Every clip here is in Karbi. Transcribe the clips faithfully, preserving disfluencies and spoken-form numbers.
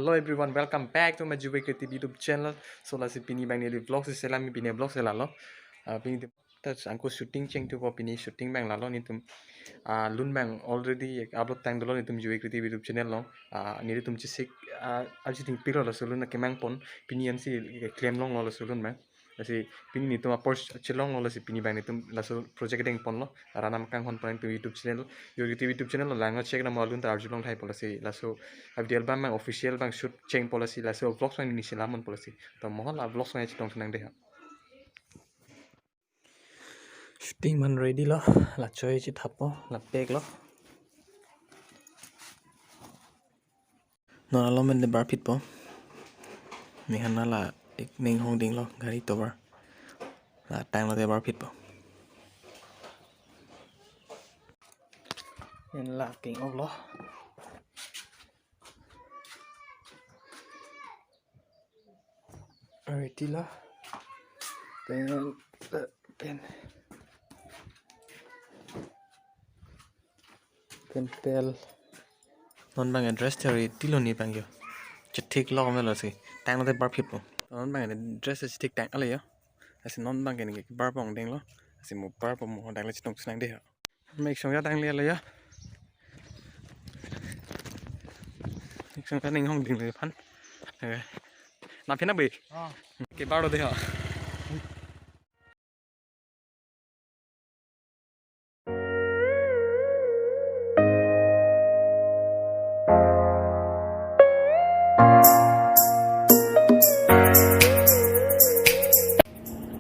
Hello everyone, welcome back to my Juve Creative YouTube channel. So lasi pini abang neli vlog si selam, pini vlog si lalo. Ah, pini ta angko shooting chengthupo, pini shooting abang lalo nelitum. Ah, lun abang already upload tangdolo nelitum Juve Creative YouTube channel along. Ah, nelitum chesik, ah, arji dingpiklo, laso lun akemang pon, pini ansi klem longlo laso lun abang. Lasi pini nelitum apor chelonglo, lasi pini abang nelitum laso project dengponlo. Aranam kanghon pon nelitum YouTube channel. Yo YouTube, YouTube channel along lang check nang mo, alun ta arjulong thaipo. Lasi laso a-video album abang official abang shoot chengpo, lasi laso vlogs abang neli selam ponpo lasi. To mohol a-vlogs abang chetong sunang dei ha. Shooting man ready lo, la choi chithappo, la pack lo. Non along pen de barphitpo. Mehana la ik ning hong dinglo, gari tovar. La tanglo de barphitpo. Pen la king-ok lo. Ready lo. Pen, pen. Pen pel. Non abang address theory tilo ni abang yo. Chethik lo melo si. Tanglo de barphitpo. Non abang address chethik tanglo yo. Lasi non abang ke neli barpo dinglo. Lasi mo barpo mo dang le chetong sunang dei ha. Mek song ya tanglo ya. Mek song ya ning hong dinglo aphan. Eh. Na phina be. Ah. Kebarlo dei ha.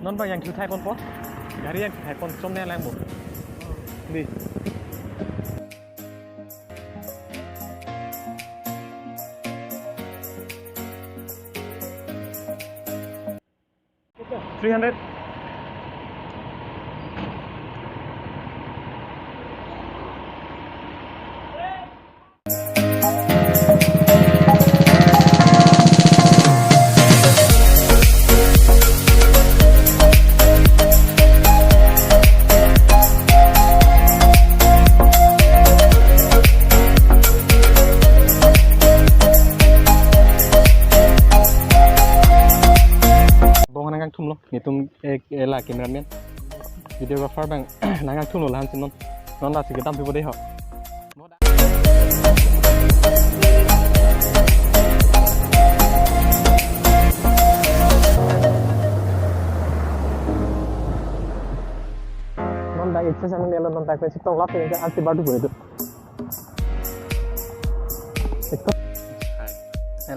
Non abang yang kethai ponpo. Gari yang kethai pon, chom ne lang bo. Di. Three hundred. Bong nang kangthumlo, nelitum ek, eh, la cameraman, videographer abang nang kangthumlo lahan si non. Non lasi kedam pipo dei ho. Non dak excess anong delo, non dak chetong lap ke ansi bardu bo itu. Itu. Hai.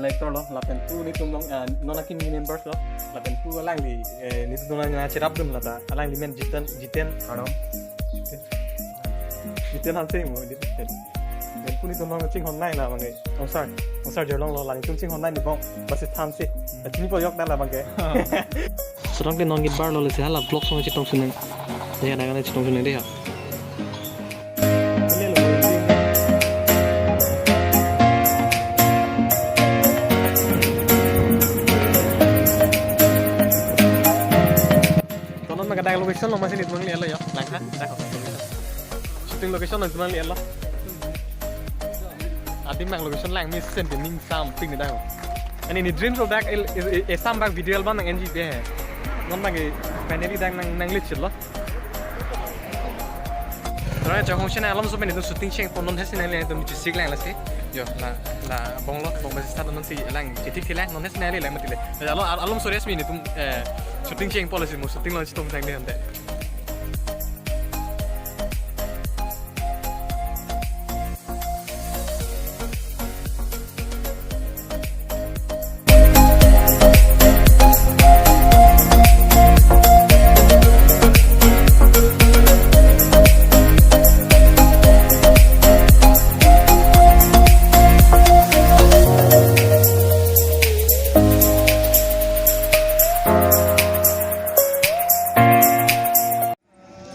Elector lo, lapen pu nelitum along, eh, non akin ni members lo, lapen pu alangli, eh, nelitum along nangcherapdun lata, alangli men Jiten, Jiten, ano? Jiten. Jiten Hanse mo, Jiten. Lapen pu nelitum along chinghon nai labang ke. Ongsar, Ongsar Jorlong lo, la nelitum chinghon nai ni bong, basi thansi. Chinipo yok na labang ke. Serang ke non git bar lo, lasi hala vlog song chetong sunang. Ya, na chetong sunang dei ha. Tonon ma kadang location lo masi nelitum nanglelo yo, langha, dak ho. Shooting location lo nelitum nanglelo. Adim abang location lang mesen ke ning samping ni dak ho. Ani neli dream so dak el, el, el, esam abang video album nang N G B he. Non abang ke finally dak nang, nang lit lo. Tora chahong sina alom so pen nelitum shooting chengpo, non hesi nang le nelitum chesik lang lasi. Yo, la, la bong lo, bong basi start non si lang, chethik thi lang, non hesi nang le lang mati le. Alom, alom so resmi nelitum, eh, shooting chengpo lasi mo, shooting lo chetong sang dei ante.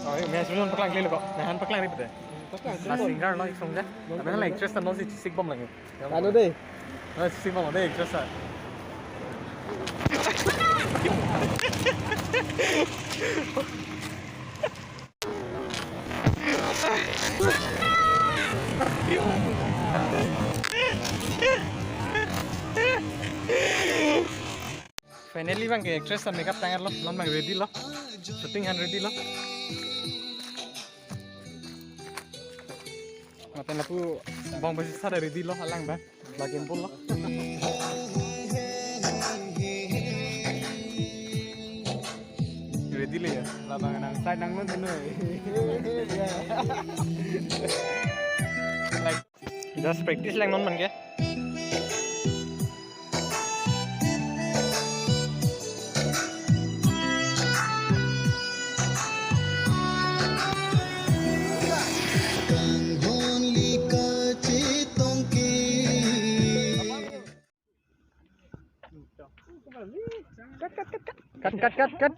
Oh, iya, men sudah paklangkle lo kok. Nahan paklangkle betul. Paklangkle. La singer lo ik song ja. Tapi la actress ta non si chesik bom lagi. Anu dei. Ah, chesik bom dei actress ta. Finally bang ke actress ta makeup tanglo, non bang ready lo. Shooting han ready lo. Mate lapu bang besi sada ready lo, alang bang. Lagi pun lo. Ready le ya. Labang nang side nang non tinu. Like, just practice lang non bang ke. Cut, cut, cut, cut.